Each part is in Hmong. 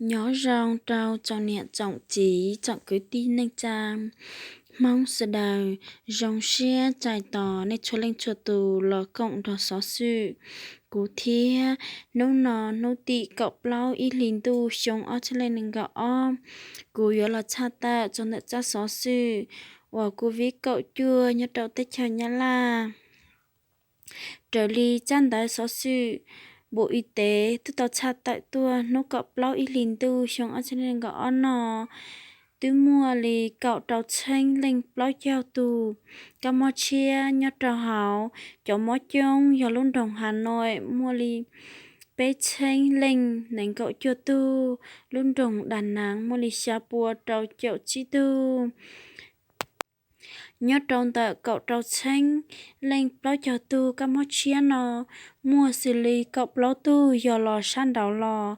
Nyob zoo rau tsoom niam tsoom txiv tsoom kwv tij neej tsa Hmoob sawv daws, zoo siab txais tos nej txhua leej txhua tus los koom nrog xov xwm kuv thiab. Hnub no hnub tim kaum plaub ib hlis ntuj xyoo ob txhiab leej nees nkaum ob, kuv yuav los tshaj tawm txog ntawm tsab xov xwm uas covid kaum cuaj nyob rau teb chaws Nyab Laj. Raws li tsab ntawv xov xwm Bộ Y tế twb tau tshaj tawm tuaj hnub kaum plaub ib hlis ntuj xyoo ob txhiab nees nkaum ob no, twb muaj li kaum rau txheeb leej plaub caug tug kab mob tshiab nyob rau hauv. Cov mob coob yog lub nroog Hà Nội muaj li peb txheeb leej nees nkaum cuaj tug, lub nroog Đà Nẵng muaj li xya pua rau caum tsib tug. Nyob rau ntawm kaum rau txheeb leej plaub caug tug kab mob tshiab no, muaj xws li kaum plaub tug yog los sab nraud los,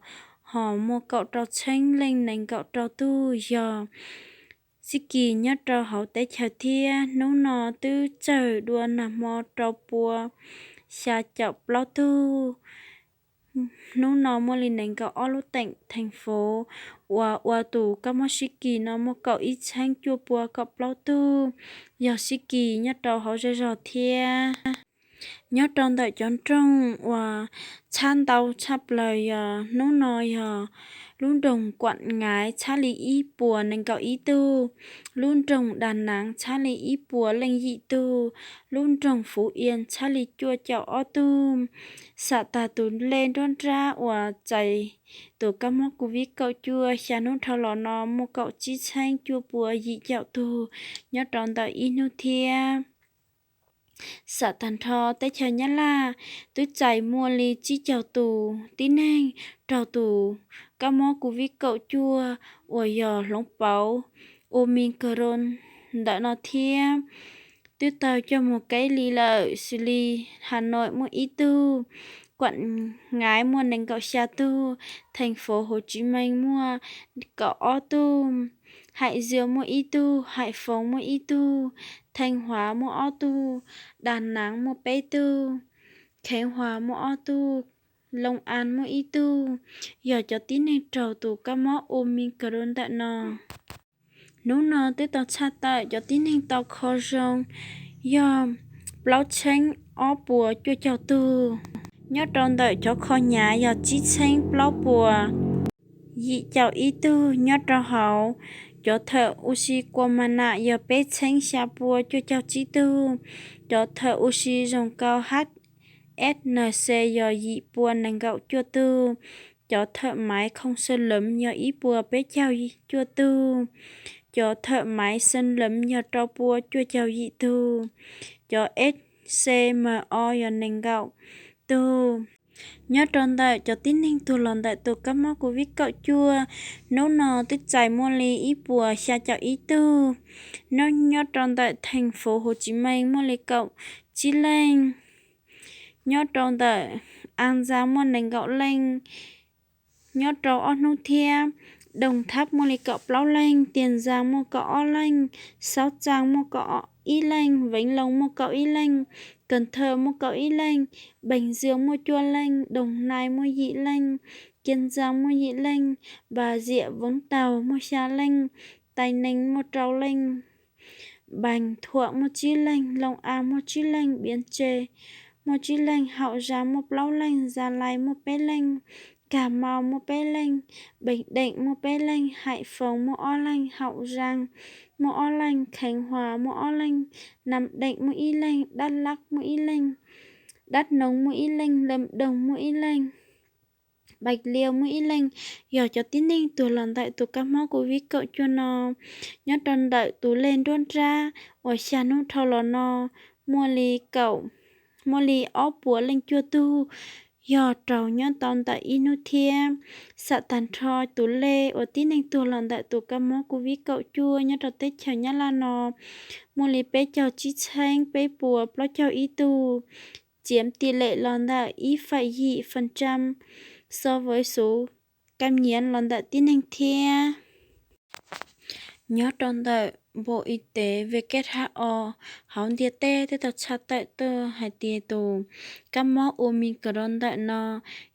ho muaj kaum rau txheeb leej nees nkaum rau tug yog sib kis nyob rau hauv teb chaws thiab. Hnub no twb tsawg dua nag hmo rau pua xya caum plaub tug. Hnub no muaj li nees nkaum ob lub teem theej fauv uas ua tus kab mob sib kis no muaj kaum ib txheeb cuaj pua kaum plaub tug yog sib kis nyob rau hauv zej zog thiab. Nyob rau ntawm cov nroog uas tshab ntau tshaj plaws yog hnub no yog lub nroog Quảng Ngãi tshab li ib puas nees nkaum ib tug, lub nroog Đà Nẵng tshab li ib puas leej yim tug, lub nroog Phú Yên tshab li cuaj caum ob tug. Xam tag tus lej nruab nrab uas txais tus kab mob covid kaum cuaj xya hnub dhau los no muaj kaum tsib txheeb cuaj pua yim caum tug nyob rau ntawm ib hnub thiab. Xam tag nrho teb chaws Nyab Laj twb txais muaj li tsib caug tus tib neeg raug tus kab mob covid kaum cuaj uas yog hloov pauv Omicron ntawm no thiab. Twb tau coj mus cách ly lawm xws li Hà Nội muaj ib tug, Quảng Ngãi muaj nees nkaum xya tug, thành phố Hồ Chí Minh muaj kaum ob tug, Hải Dương muaj ib tug, Hải Phòng muaj ib tug, Thanh Hóa muaj ob tug, Đà Nẵng muaj peb tug, Khánh Hòa muaj ob tug, Long An muaj ib tug, yog cov tib neeg raug tus kab mob Omicron ntawm no. Hnub no twb tau tshaj tawm cov tib neeg tau kho zoo yog plaub txheeb ob puas cuaj caug tug. Nyob rau ntawm cov kho hnyav yog tsib txheeb plaub puas yim caum ib tug nyob rau hauv. Cov thawm ua si kua mas nam yog peb txheeb xya pua cuaj caug tsib tug. Cov thawm ua si zoo nkauj H F N C yog yim pua nees nkaum cuaj tug. Cov thawm maiv không xâm lấn yog ib puas peb caug cuaj tug. Cov thawm maiv xâm lấn yog rau pua cuaj caug yim tug. Cov F C M O yog nees nkaum tug. Nyob rau ntawm cov tib neeg tuag los ntawm tus kab mob covid kaum cuaj, hnub no twb txais muaj li ib puas xya caum ib tug. Nyob, nyob rau ntawm thành phố Hồ Chí Minh muaj li kaum tsib leej. Nyob rau ntawm An Giang muaj nees nkaum leej nyob rau ob hnub thiab. Đồng Tháp muaj li kaum plaub leej, Tiền Giang muaj kaum ob leej, Sóc Trăng muaj kaum ib leej, Vĩnh Long muaj kaum ib leej, Cần Thơ muaj kaum ib leej, Bình Dương muaj cuaj leej, Đồng Nai muaj yim leej, Kiên Giang muaj yim leej, Bà Rịa Vũng Tàu muaj xya leej, Tây Ninh muaj rau leej, Bình Thuận muaj tsib leej, Long An muaj tsib leej, Bến Tre muaj tsib leej, Hậu Giang muaj plaub leej, Gia Lai muaj peb leej, Cà Mau muaj peb leej, Bình Định muaj peb leej, Hải Phòng muaj ob leej, Hậu Giang muaj ob leej, Khánh Hòa muaj ob leej, Nam Định muaj ib leej, Đắk Lắk muaj ib leej, Đắk Nông muaj ib leej, Lâm Đồng muaj ib leej, Bạc Liêu muaj ib leej, yog cov tib neeg tuag los ntawm tus kab mob covid kaum cuaj no. Nyob rau ntawm tus lej nruab nrab uas xya hnub dhau los no muaj li kaum, muaj li ob puas leej cuaj tug yog raug nyob tau ntawm ib hnub thiab. Xam tag nrho tus lej uas tib neeg tuag los ntawm tus kab mob covid kaum cuaj nyob rau teb chaws Nyab Laj no muaj li peb caug tsib txheeb peb puas plaub caug ib tug, chiếm tỷ lệ los ntawm ib phẩy yim phần trăm so với số ca nhiễm los ntawm tib neeg thiab. Nyob rau ntawm Bộ Y tế W H O hauv ntiaj teb twb tau tshaj tawm tuaj hais tias tus kab mob Omicron ntawm no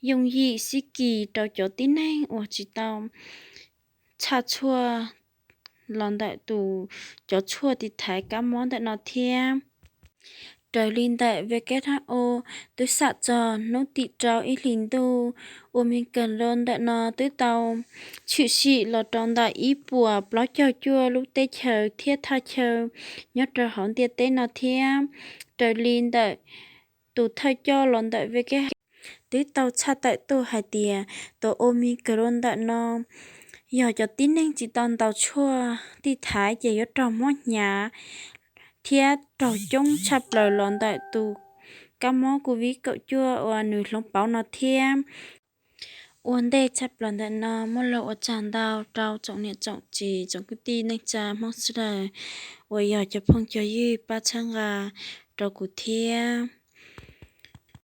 yooj yim sib kis rau cov tib neeg uas tsis tau tshaj tshuaj los ntawm tus cov tshuaj tiv thaiv kab mob ntawm no thiab. Raws li ntawm W H O twb xam txog hnub tim rau ib hlis ntuj, Omicron ntawm no twb tau tshwm sim los rau ntawm ib puas plaub caug cuaj lub teb chaws thiab thaj chaw nyob rau hauv ntiaj teb no thiab. Raws li ntawm tus thawj coj los ntawm W H O twb tau tshaj tawm tuaj hais tias tus Omicron ntawm no yog cov tib neeg tsis tau ntaus tshuaj tiv thaiv ces yuav raug mob hnyav thiab raug coob tshaj plaws los ntawm tus kab mob COVID kaum cuaj uas nws hloov pauv no thiab. Ua ntej tshaj plaws ntawm no muaj lus ua tsaug ntau rau tsoom niam tsoom txiv tsoom kwv tij neej tsa Hmoob sawv daws uas yog cov phooj cov ywg pab txhawb nqa rau kuv thiab.